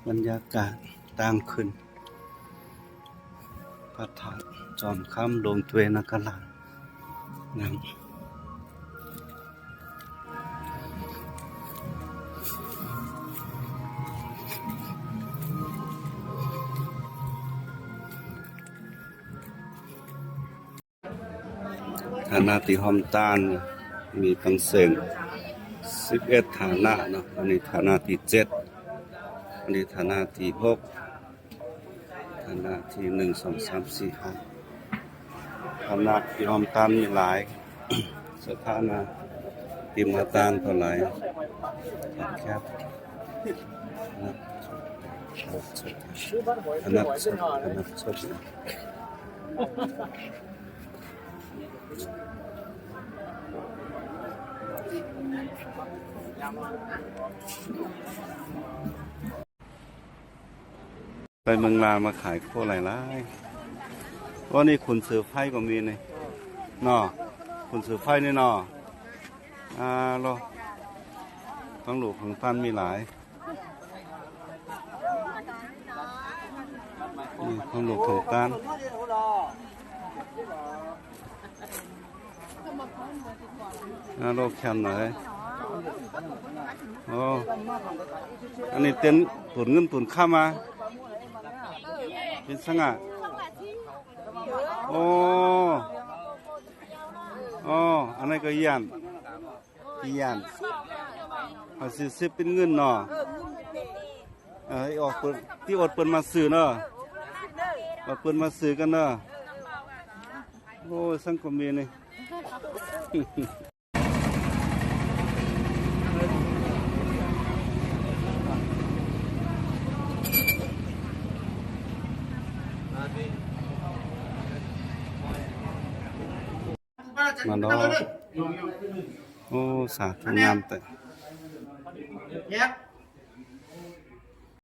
ບັນຍາກາດທາງຂຶ້ນພະທາດຈອມຄຳ ໂລງເຈນາກະລາດນຳ. ຖານະທີ່ຮ່ອມຕ້ານມີທັງເຊິ່ງສິບເອັດຖານະເນາະ, ອັນນີ້ຖານະທີເຈັດ, ອັນນີ້ຖານະທີຫົກ, ຖານະທີໜຶ່ງ ສອງ ສາມ ສີ່ ຫ້າ ຖານະທີ່ຮ່ອມຕ້ານມີຫຼາຍ, ສະຖານະທີ່ມາຕ້ານກໍຫຼາຍ, ແຄບ ອານັດສົດ ອານັດສົດ ອານັດສົດ. ໄປເມືອງລາວມາຂາຍໂຄຫຼາຍໆ. ໂອ້ ນີ້ຂຸນເສືອໄຟກໍມີນີ້ເນາະ, ຂຸນເສືອໄຟນີ້ເນາະ. ອາ ໂລ ຂອງຫຼວງຂອງທ່ານມີຫຼາຍ. ອືມ ຂອງຫຼວງຂອງທ່ານ ອາ ໂລ ແຄມໜ້ອຍ. ໂອ້ ອັນນີ້ເຕັນຕຸນເງິນຕຸນຄຳມາ ເປັນສັງຫະ. ໂອ້ ໂອ້ ອັນນັ້ນກໍຢ້ານ ທີ່ຢ້ານ ເຮົາຊື້ສິບເປັນເງິນເນາະ. ເອີ ອອກເພິ່ນ ທີ່ອອດເພິ່ນມາຊື້ເນາະ, ອອດເພິ່ນມາຊື້ກັນເນາະ. ໂອ້ຍ ສັງຄົມນີ້ ມາເນາະ. ໂອ້ ສາທຸ ງາມແທ້.